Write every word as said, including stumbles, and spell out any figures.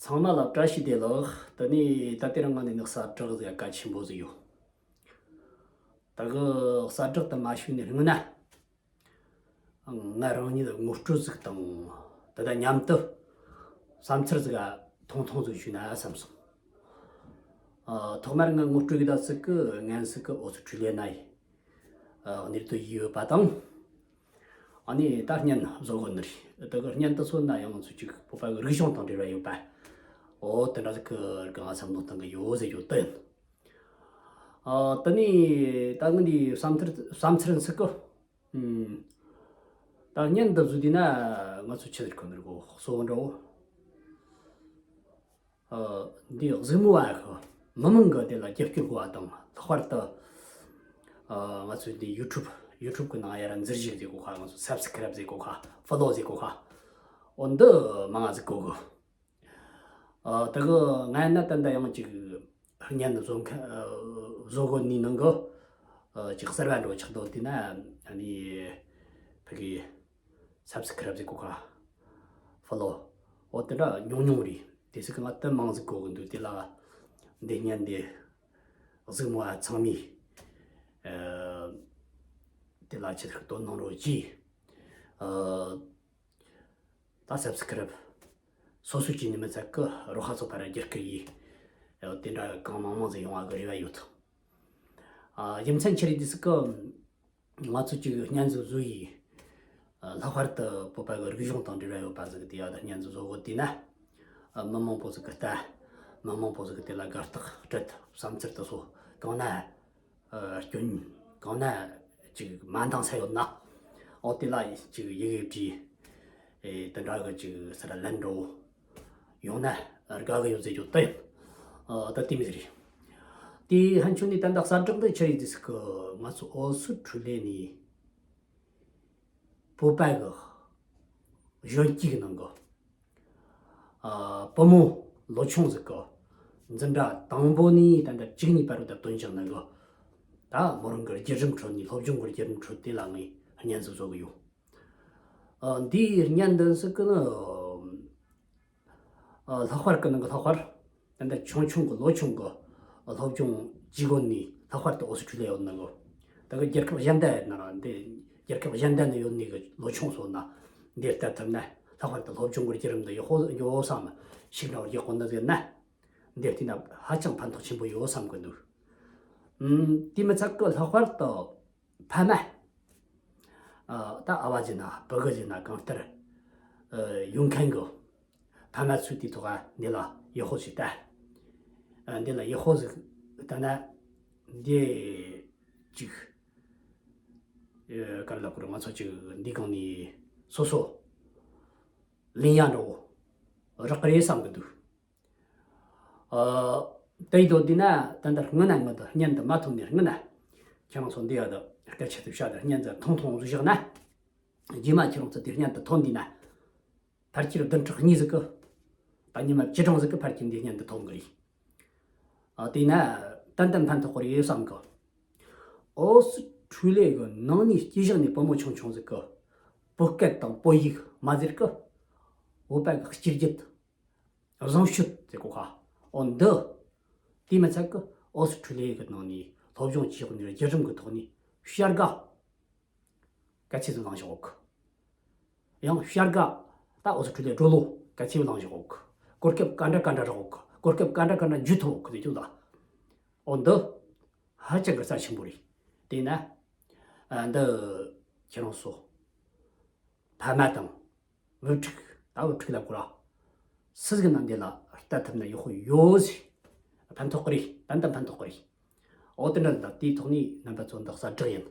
ཚང་མ་ལ་བཀྲ་ཤིས་བདེ་ལེགས། དེ་ནས་ད་ལྟའི་རང་ང་ནས་ནི་གསལ་བསྒྲགས་ཟིག་གལ་ཆེན་པོ་ཟིག་ཡོད། ད་གི་གསལ་བསྒྲགས་དེ་མ་ཞུས་ནས་སྔོན་ན། ང་རང་ཉིད་ངོ་སྤྲོད་ཟིག་དང་། ད་ལྟ་མཉམ་དུ་བསམ་ཚུལ་ཟིག་ཐུང་ཐུང་ཟིག་ཞུས་ན་བསམ་སོང་། ཨ། ཐོག་མར་ང་ངོ་སྤྲོད་གི་ད་ཟིག་གི་ངན་ཟིག་གི་ཨོ་སི་ཁྲུ་ལི་ཡ་ན་ཡི་ཨ། གནས་སྡོད་ཡོད་པ་དང་། ཨ་ནི་ད་བརྙན་བཟོ་གོ་ནི་རེད། དེ་གི་བརྙན་དེ་སོང་ན་ཡང་ང་ཚོ་ཅིག་བོད་པ་གི་རིག་གཞུང་དང་འབྲེལ་བ་ཡོད་པ། ཨོ་དེ་འདྲ་ཟིག་གི་གང་བསམ་བློ་གཏོང་གི་ཡོད་ཟེར་རྒྱུ་དེ་ཡིན། ཨ། དེ་ནས་ད་ངི་འདི་བསམ་ཚུལ་བསམ་ཚུལ་ཟིག་གི། ཨུམ། ད་བརྙན་འདི་བཟོས་དུས་ན་ང་ཚོ་ཆི་ཟེར་གོ་ནི་རེད་གོ། གཙོ་བོ་འདྲ་བོ། ཨ། འདི་གཟིགས་མོ་བ་གི་མི་མང་གི་དེ་ལ་རྒྱབ་སྐྱོར་དགོས་པ་དང་། ལྷག་པར་དུ་ཨ། ང་ཚོའི་འདི་ཡུ་ཊུབ་ཡུ་ཊུབ་གི་ནང་ཡར་མཛུབ་གཞི་ཟེར་གོ་ཁ། ང་ཚོ་སབ་སི་ཀ་རབ་ཟེར་གོ་ཁ། ཕོ་ལོ་ཟེར་གོ་ཁ། འོ་འདི་མང་ང་ཟིག་དགོས་གི། ཨ། དེ་གི་ང་ཡིན་ན་ད་ལྟ་ཡང་ཅིག་བརྙན་བཟོ་མཁན་ཨ། བཟོ་གོ་ནི་ནང་གི་ཨ། ཅིག་གསར་བ་འགྲོ་ཆགས་འདུག་དེ་ན་ཨ་ནི་ཕ་གི་སབ་སི་ཀ་རབ་ཟེར་གོ་ཁ། ཕོ་ལོ། འོ་དེ་འདྲ་ཉུང་ཉུང་རེད། དེ་ཟིག་གི་ང་དེ་མང་ཟིག་དགོས་གི་འདུག་དེ་ལ་འདི་བརྙན་འདི་གཟིགས་མོ་བ་ཚང་མས་ཨ། དེ་ལ་ཆེད་དུ་དོ་སྣང་རོགས་གྱིས། ཨ། ད་སབ་སི་ཀ་རབ་སོ་སོ་བྱས་ནས་མི་ཚད་གི་རོགས་ཁ་ཚོ་ཕར་རྒྱག་གི་ཡིན། དེ་འདྲ་གང་མང་མང་ཟིག་ཡོང་བ་གི་རེ་བ་ཡོད། ཨ། རྒྱུ་མཚན་ཆི་རེད་དེ་ཟེར་གི། ང་ཚོ་ཅིག་བརྙན་ཟིག་བཟོ་ཡིས། ཨ། ལྷག་པར་དུ་བོད་པ་གི་རིག་གཞུང་དང་འབྲེལ་བ་ཡོད་པ་ཟིག་གི་དེ་ཡག་ད་བརྙན་ཟིག་བཟོ་གོ་དུས་ན། ཨ། མི་མང་པོ་ཟིག་གི་ལྟ། མི་མང་པོ་ཟིག་གི་དེ་ལ་དགའ་རྟགས་སྤྲད། བསམ་ཚུལ་དེ་ཚོ་གང་ན། ཨ། སྐྱོན། གང་ན་ཅིག་མ་འདང་ས་ཡོད་ན། འོ་དེ་ལ་ཅིག་ཡི་གེ་བྲིས། ཨེ། དེ་འདྲ་གི་ཅིག་ཟེར་ལན་འདྲ་བོ་ཡོང་ན་དགའ་གི་ཡོད་ཟེར་རྒྱུ་དེ་ཡིན། ཨ། ད་དེ་མོ་ཟིག་རེད། དེ་ཕན་ཆད་ནས་ད་ལྟ་གསལ་བསྒྲགས་འདི་ཆི་རེད་ཟེར་གི། ང་ཚོ་ཨོ་སི་ཁྲུ་ལི་ཡ་ནས་བོད་པ་གི་གཞོན་སྐྱེས་ཀྱི་ནང་གི། ཨ། བུ་མོ་ལོ་ཆུང་ཟིག་གི་འཛིན་གྲྭ་དང་པོ་ནས་ད་ལྟ་བཅུ་གཉིས་བར་དུ་བཏོན་བཞག་ནི་གི། ད་མོ་རང་གི་བརྒྱུད་རིམ་ཁྲོད་ནས། སློབ་སྦྱོང་གི་བརྒྱུད་རིམ་ཁྲོད་དེ་ལ་ངས་བརྙན་ཟིག་བཟོ་གི་ཡོད། ཨ། འདིའི་བརྙན་འདི་ཟིག་གི་ནི། ཨ། ལྷག་པར་གི་ནང་གི་ལྷག་པར། ད་ལྟ་ཆུང་ཆུང་གི་ལོ་ཆུང་གི་སློབ་སྦྱོང་བྱེད་གོ་ནི། ལྷག་པར་དུ་ཨོ་སི་ཁྲུ་ལི་ཡ་ཡོད་ནི་གི། ད་གི་རྒྱལ་ཁབ་གཞན་དག་ཡིན་ན་ར། འདི་རྒྱལ་ཁབ་གཞན་དག་ནས་ཡོད་ནི་གི་ལོ་ཆུང་སོང་ན་འདིར་ལྟ་ཐུབ་ན། ལྷག་པར་དུ་སློབ་སྦྱོང་གི་བརྒྱུད་རིམ་འདི་ཡག་པོ་ཡོད་བསམ། ཤུགས་འདྲ་བོ་རྒྱག་གོ་ནི་ཟིག་ན། འདིར་བལྟས་ན་ཧ་ཅང་ཕན་ཐོགས་ཆེན་པོ་ཡོད་བསམ་གི་འདུག་ཨུམ། དེ་མི་ཚད་གི་ལྷག་པར་དུ་ཕ་མ། ཨ། ད་ཨ་བ་ཟེར་ན་བུ་གུ་ཟེར་ན་གང་ལྟར། ཨ། ཡོད་མཁན་གི་ཕ་མ་ཚོས་དེ་ཐོག་ག་འདི་ལ་ཡག་པོ་ཞིག་ལྟ། ཨ། འདི་ལ་ཡག་པོ་ཟིག་ལྟ་ན་འདི་ཅིག་ཨ། ག་རེ་ལབ་དགོས་རེད། ང་ཚོ་ཅིག་འདི་སྒང་ནས་སོ་སོ་ལེན་ཡག་འདྲ་བོ་རག་གི་རེད་བསམ་གི་འདུག་ཨ། དེ་ཡིན་དུས་འདི་ན་ད་ལྟ་སྔོན་ན་ང་ཚོ་བརྙན་འདི་མ་ཐོན་ནས་སྔོན་ན། ཁྱེད་རང་ཚོ་འདི་ཡག་ད་སྐད་ཆ་དེ་བཤད་དེ་བརྙན་འདི་ཐུང་ཐུང་བཟོས་བཞག་ན། རྗེས་མ་ཁྱེད་རང་ཚོ་དེ་བརྙན་འདི་ཐོན་དུས་ན། ཕལ་ཆེར་བདུན་ཕྲག་གཉིས་ཟིག་གི། ད་ཉི་མ་བཅུ་གྲངས་ཟིག་གི་ཕར་གྱི་འདི་བརྙན་འདི་ཐོན་གི་རེད། ཨ། དེས་ན་ཏན་ཏན་ཕན་ཐོགས་གི་རེད་བསམ་གི། ཨོ་སི་ཁྲུ་ལི་ཡ་གི་ནང་ནས་སྐྱེས་བཞག་ནས་བུ་མོ་ཆུང་ཆུང་ཟིག་གི་བོད་སྐད་དང་བོད་ཡིག་མ་ཟེར་གི། བོད་པ་གི་གཅེས་རྒྱུད། བཟང་སྤྱོད་ཟེར་གོ་ཁ། འོ་འདི། དེ་མི་ཚད་གི་ཨོ་སི་ཁྲུ་ལི་ཡ་གི་ནང་ནས་སློབ་སྦྱོང་བྱས་ནས་བརྒྱུད་རིམ་གི་ཐོག་ནས་བྱ་དགའ་ག་ཚད་ཟིག་བླངས་བཞག་ཡོད་གི། ཡང་བྱ་དགའ་ད་ཨོ་སི་ཁྲུ་ལི་ཡ་འགྲོ་ལོ་ག་ཚད་བླངས་བཞག་ཡོད་གི། གོ་སྐབས་ག་འདྲ་ག་འདྲ་རག་ཡོད་གི། གོ་སྐབས་ག་འདྲ་ག་འདྲ་འཇུ་ཐུབ་ཡོད་གི་ཟེར་རྒྱུ་ད། འོ་འདི་ཧ་ཅང་གི་རྩ་ཆེན་པོ་རེད། དེས་ན། ཨ། འདི་ཁྱེད་རང་ཚོ་ཕ་མ་དང་བུ་ཕྲུག་ད་བུ་ཕྲུག་ལབ་དགོས་ར། སུ་ཟིག་ན་འདི་ལ་ལྟ་ཐུབ་ན་ཡག་པོ་ཡོད་ཟེར། ཕན་ཐོགས་གི་རེད། ཏན་ཏན་ཕན་ཐོགས་གི་རེད། འོ་དེ་འདྲ་ད་དེའི་ཐོག་ནས་རྣམ་པ་ཚོ་འདི་གསལ་བསྒྲགས་ཡིན།